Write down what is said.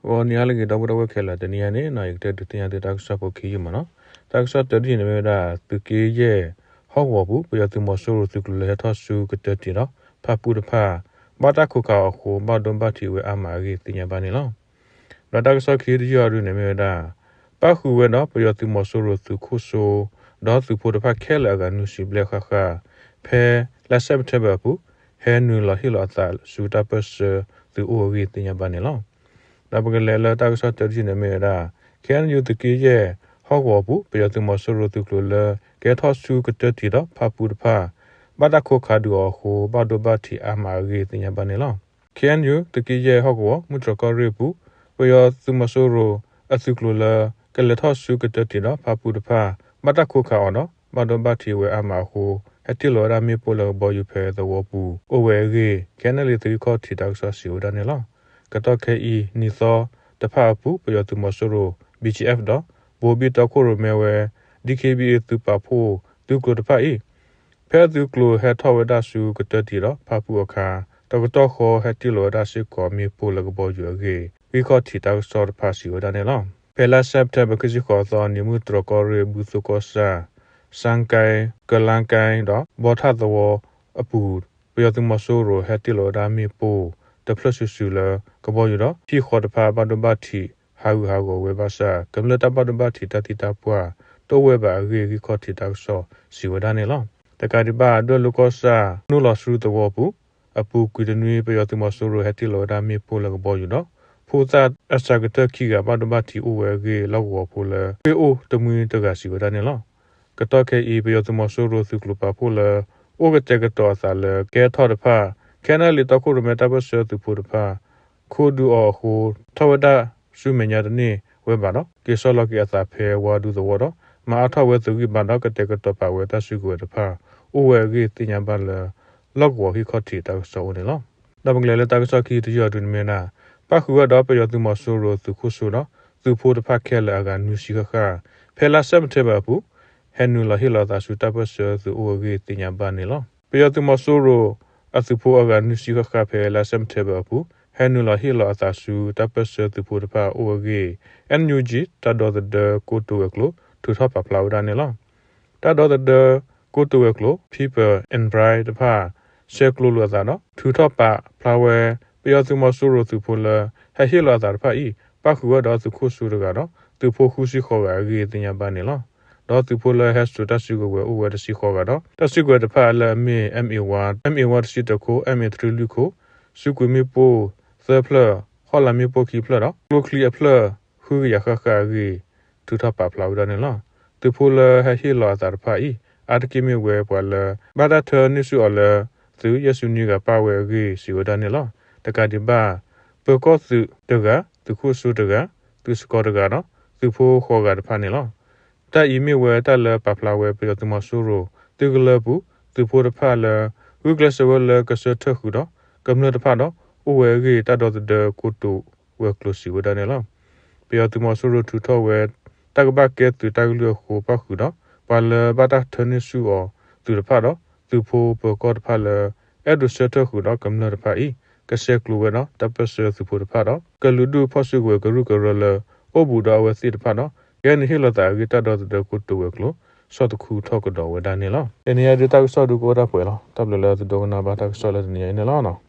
ဂီၤနံၤဟါလၢအဂ့ၤ ဒီပုၢ်ဝဲၢ်ခဲလၢာ်, တနံၤအံၤန့ၣ် ယကတဲဒုးသ့ၣ်ညါသုတၢ်ကစီၣ်ဖိခံယုၢ်မးနီၤ. တၢ်ကစီၣ်တၢတယုၢ်န့ၣ်မ့ၢ်ဝဲဒၣ် သုးက့ယဲၢ်ဟီၣ်ကဝီၤပူၤ ပယီၤသုးမီၤစိရိၤသုးကျိၤလၢဟဲထီၣ်ဆူကတၢၢ်တံၢ်ဒီး ဖၣ်ပူၣ်တဖၣ် ဘၣ်တၢ်ခိးခးအီၤအဃိ ဘၣ်ဒိဘၣ်ထံးဝဲအါမးအဂ့ၢ်သ့ၣ်ညါဘၣ်န့ၣ်လီၤ. ဒီးတၢ်ကစီၣ်ခံတယုၢ်အံၤဒုန့ၣ်မ့ၢ်ဝဲဒၣ် ပၣ်ဃုာ်ဝဲဒီးပယီၤသုးမီၤစိရိၤသုးခိၣ်စိ ဒီးသုးဖိတဖၣ်ခဲလၢာ်အဂၤနွံဆံဘျဲၣ်ဃၣ်ဃၣ် ဖဲလါစဲးပထ့ဘၢၣ်အပူၤ ဟဲနုာ်လီၤဟ့ၣ်လီၤအသးဆူတၢ်ပၢၢ်ဆၢသုးအိၣ်အဂ့ၢ်သ့ၣ်ညါဘၣ်န့ၣ်လီၤ. ဒီးပကလဲၤလၢတၢ်ကစီၣ်တၢတယုၢ်န့ၣ်မ့ၢ်ဝဲဒၣ် ခ့ၣ်အဲၣ်ယူၣ် သုးက့ယဲၢ်ဟီၣ်ကဝီၤပူၤ ပယီၤသုးမီၤစိရိၤသုးကျိၤလၢ ကဟဲထီၣ်ဆူကတၢၢ်တံၢ်ဒီးဖၣ်ပူၣ်တဖၣ် ဘၣ်တၢ်ခိးခးဒုးအီၤအဃိ ဘၣ်ဒိဘၣ်ထံးအါမးအဂ့ၢ်သ့ၣ်ညါဘၣ်န့ၣ်လီၤ. ခ့ၣ်အဲၣ်ယူၣ် သုးက့ယဲၢ်ဟီၣ်ကဝီၤ မုၢ်တြီၢ်ကီၢ်ရ့ၣ်အပူၤ ပယီၤသုးမီၤစိရိၤအသုးကျိၤလၢ ကလဲၤထီၣ်ဆူကတၢၢ်တံၢ်ဒီးဖၣ်ပူၣ်တဖၣ် ဘၣ်တၢ်ခိးခးအီၤဒီး ဘၣ်ဒိဘၣ်ထံးဝဲအါမးအဃိ ဟဲတ့ၢ်လီၤဝဲဒၣ်မ့ၣ်ပိၢ်လၢကဘီယူၤဖဲသဝီပူၤအိၣ်ဝဲအဂ့ၢ် ခ့ၣ်အဲၣ်ယူၣ် သုးဂံၢ်ခီၣ်ထံးတၢ်ကစီၣ်စံးဝဲဒၣ်န့ၣ်လီၤ. ကတီၢ်ခဲအံၤ နံၤသီတဖၣ်အပူၤ ပယီၤသုးမီၤစိရိၤ ဘီကၠံၣ်အဲၣ် ဒီး ဘိၤဘံၣ်တီခိၣ်ရိၣ်မဲဝဲ ဒံၣ်ခ့ဘံၣ်အ့ သုးပာ်ဖှိၣ်သုးကျိၤတဖၣ်အံၤ ဖဲအသုးကျိၤဟဲထီၣ်ဝဲဒၣ်ဆူကတၢၢ်တံၢ်ဒီးဖၣ်ပူၣ်အခါ တကတီၢ်ဃီဟဲတ့ၢ်လီၤဝဲဒၣ်စ့ၢ်ကီးမ့ၣ်ပိၢ်လၢကဘီယူၤအဂ့ၢ် ဂံၢ်ခီၣ်ထံးတၢ်ကစီၣ်တဖၣ်စံးဝဲဒၣ်န့ၣ်လီၤ. ဖဲလါစဲးပထ့ဘၢၣ် ခံဆံဃိးသီအနံၤ မုၢ်တြီၢ်ကီၢ်ရ့ၣ် ဘုသိကီၢ်ဆၣ် စၣ်ကဲ ကလါကဲ ဒီးဘီထၣ်သဝီအပူၤ ပယီၤသုးမီၤစိရိၤဟဲတ့ၢ်လီၤဝဲဒၣ်မ့ၣ်ပိၢ်တဖျၢၣ်စုာ်စုာ်လၢကဘီယူၤဒီး ဟံၣ်ဃီတဖၣ်ဘၣ်ဒိဘၣ်ထံးဟးဂူာ်ဟးဂီၤဝဲဘၣ်ဆၣ် ကမျၢၢ်တၢ်ဘၣ်ဒိဘၣ်ထံးတၢ်သံတၢ်ပှၢ်တအိၣ်ဝဲဘၣ်အဂ့ၢ် ဂံၢ်ခီၣ်ထံးတၢ်ကစီၣ်စံးဝဲဒၣ်န့ၣ်လီၤ. တကးဒံးဘၣ် ဒွဲၣ်လိၤကီၢ်ဆၣ် နူၢ်လီၤဆှုသဝီပူၤ အပူၤကွံာ်တနွံ ပယီၤသုးမီၤစိရိၤဟဲတ့ၢ်လီၤဝဲဒၣ်မ့ၣ်ပိၢ်လၢကဘီယူၤဒီး ဖိသၣ်အစှၤကတၢၢ်ခံဂၤဘၣ်ဒိဘၣ်ထံးအိၣ်ဝဲအဂ့ၢ် လီၢ်ကဝီၤဖိလၢဃ့ၢ်အိၣ်တမှံတဂၤစံးဝဲဒၣ်န့ၣ်လီၤ. ကတီၢ်ခဲအံၤ ပယီၤသုးမီၤစိရိၤသုးကျိၤပာ်ဖှိၣ်လၢ အိၣ်ကတဲာ်ကတီၤအသးလၢကဟဲထီၣ်တဖၣ် ခ့ၣ်အဲၣ်ယူၣ် တီခိၣ်ရိၣ်မဲတၢ်ပၢၢ်ဆၢသုးဖိတဖၣ် ခိၣ်ဒုးအီၤအဃိ ထီၣ်ဝဲဒၣ်ဆူမဲာ်ညါတန့ၢ်ဝဲဘၣ်ဒီး က့ၤဆီလီၤက့ၤအသးဖဲဝါဒူသဝီဒီး မၤအါထီၣ်ဝဲသုးဂံၢ်ဘါဒီး ကတဲာ်ကတီၤပာ်ဝဲတၢ်စုကဝဲၤတဖၣ် အိၣ်ဝဲအဂ့ၢ်သ့ၣ်ညါဘၣ်လၢ လီၢ်ကဝီၤဂံၢ်ခီၣ်ထံးတၢ်ကစီၣ်အိၣ်န့ၣ်လီၤ. ဒီးပကလဲၤလၢတၢ်ကစီၣ်ခံတယုၢ်အံၤဒုန့ၣ်မ့ၢ်ဝဲဒၣ် ပၣ်ဃုာ်ဝဲဒီးပယီၤသုးမီၤစိရိၤသုးခိၣ်စိဒီး သုးဖိတဖၣ်ခဲလၢာ်အဂၤနွံဆံဃၣ်ဃၣ် ဖဲလါစဲးပထ့ဘၢၣ်အပူၤ ဟဲနုာ်လီၤဟ့ၣ်လီၤအသးဆူတၢ်ပၢၢ်ဆၢသုးအိၣ်အဂ့ၢ်သ့ၣ်ညါဘၣ်န့ၣ်လီၤ. ပယီၤသုးမီၤစိရိၤအသုးဖိအဂၤနွံဆံဃၣ်ဃၣ် ဖဲလါစဲးပထ့ဘၢၣ်အပူၤ ဟဲနုာ်လီၤဟ့ၣ်လီၤအသးဆူတၢ်ပၢၢ်ဆၢသုးဖိတဖၣ် အိၣ်အဂ့ၢ် NUG တၢ်ဒီသဒၢကိတိာ်ဝဲၤကျိၤ ထုးထီၣ်ပာ်ဖျါဝဲဒၣ်န့ၣ်လီၤ. တၢ်ဒီသဒၢကိတိာ်ဝဲၤကျိၤ People and Bride တဖၣ် ဆဲးကျိးလိာ်အသးဒီး ထုးထီၣ်ပာ်ဖျါဝဲ ပယီၤသုးမီၤစိရိၤသုးဖိလၢ ဟဲဟ့ၣ်လီၤအသးတဖၣ်အံၤ ပၣ်ဃုာ်ဝဲဒီးသုးခိၣ်စိတဂၤဒီး သုးဖိဃုဆံဃိးဂၤအဂ့ၢ်သ့ၣ်ညါဘၣ်န့ၣ်လီၤ. ဒီးသုးဖိလၢဟဲစိာ်တၢ်စုကဝဲၤအိၣ်ဝဲတဆံဃိးဂၤဒီး တၢ်စုကဝဲၤတဖၣ်လၢအမ့ၢ် MA one, MA one တဆံတၢခိၣ်, MA three လွံၢ်ခိၣ်, စုကွံာ်မ့ၣ်ပိၢ်သၢဖျၢၣ်, ဟီၣ်လာ်မ့ၣ်ပိၢ်ခံဖျၢၣ်ဒီး ကျိချံအဖျၢၣ်ဃုကယၤဃၣ်ဃၣ်အဂ့ၢ် ထုးထီၣ်ပာ်ဖျါဝဲဒၣ်န့ၣ်လီၤ. သုးဖိလၢဟဲဟ့ၣ်လီၤအသးတဖၣ်အံၤ အါတက့ၢ်မ့ၢ်ဝဲပှၤလၢ ဘၣ်တၢ်ထၢန့ၢ်ဆူၣ်အီၤလၢသုးယဲၢ်ဆံနွံဂၤပၣ်ဝဲအဂ့ၢ် စံးဝဲဒၣ်န့ၣ်လီၤ. တကးဒံးဘၣ် ပၢၤကီၢ်သုးတဂၤ, သုးခိၣ်စိတဂၤ, သုးစကီတဂၤဒီး သုးဖိဃိးဂၤတဖၣ်န့ၣ်လီၤ. တၢ်အံၤမ့ၢ်ဝဲတၢ်လၢပာ်ဖျါဝဲ ပယီၤသုးမီၤစိရိၤသုးကလၢၤအပူၤ သုးဖိတဖၣ်လၢ ဂုာ်ကျဲးစၢးဝဲလၢကဆၢထၢၣ်ဃုာ်ဒီး ကမျၢၢ်တဖၣ်ဒီး အိၣ်ဝဲအဂ့ၢ်တၢ်ဒီသဒၢကိတိာ်ဝဲၤကျိၤစံးဝဲဒၣ်န့ၣ်လီၤ. ပယီၤသုးမီၤစိရိၤထုးထီၣ်ဝဲ တၢ်ကဘၣ်ကဲသုးတၢ်ကလုၢ်အဃိ ပၣ်ဃုာ်ဒီး ပှၤလၢဘၣ်တၢ်ထၢန့ၢ်ဆူၣ်အီၤသုးတဖၣ်ဒီး သုးဖိပၢၤကီၢ်တဖၣ်လၢ အဲၣ်ဒိးဆၢထၢၣ်ဃုာ်ဒီးကမျၢၢ်တဖၣ်အံၤ ကဆဲးကျိးဝဲဒီးတၢ်ပၢၢ်ဆၢသုးဖိတဖၣ်ဒီး ကလုာ်ဒူၣ်ဖီၣ်စုကဝဲၤကရူၢ်ကရၢလၢ အိၣ်ဘူးဒီးအဝဲသ့ၣ်တဖၣ်ဒီး ကဟဲနုာ်ဟ့ၣ်လီၤသးအဂ့ၢ်တၢ်ဒီသဒၢကိတိာ်ဝဲၤကျိၤ ဆီၣ်သခူထီၣ်ကဒီးဝဲဒၣ်န့ၣ်လီၤ. တနံၤအံၤဒုးတၢ်ကစီၣ်ဒုးကအိၣ်ဒၣ်ပှဲၤလီၤ. တၢ်ဘျုးလၢသုဒိကနၣ်ဘၣ်တၢ်ကစီၣ်လၢတနံၤအံၤန့ၣ်လီၤ.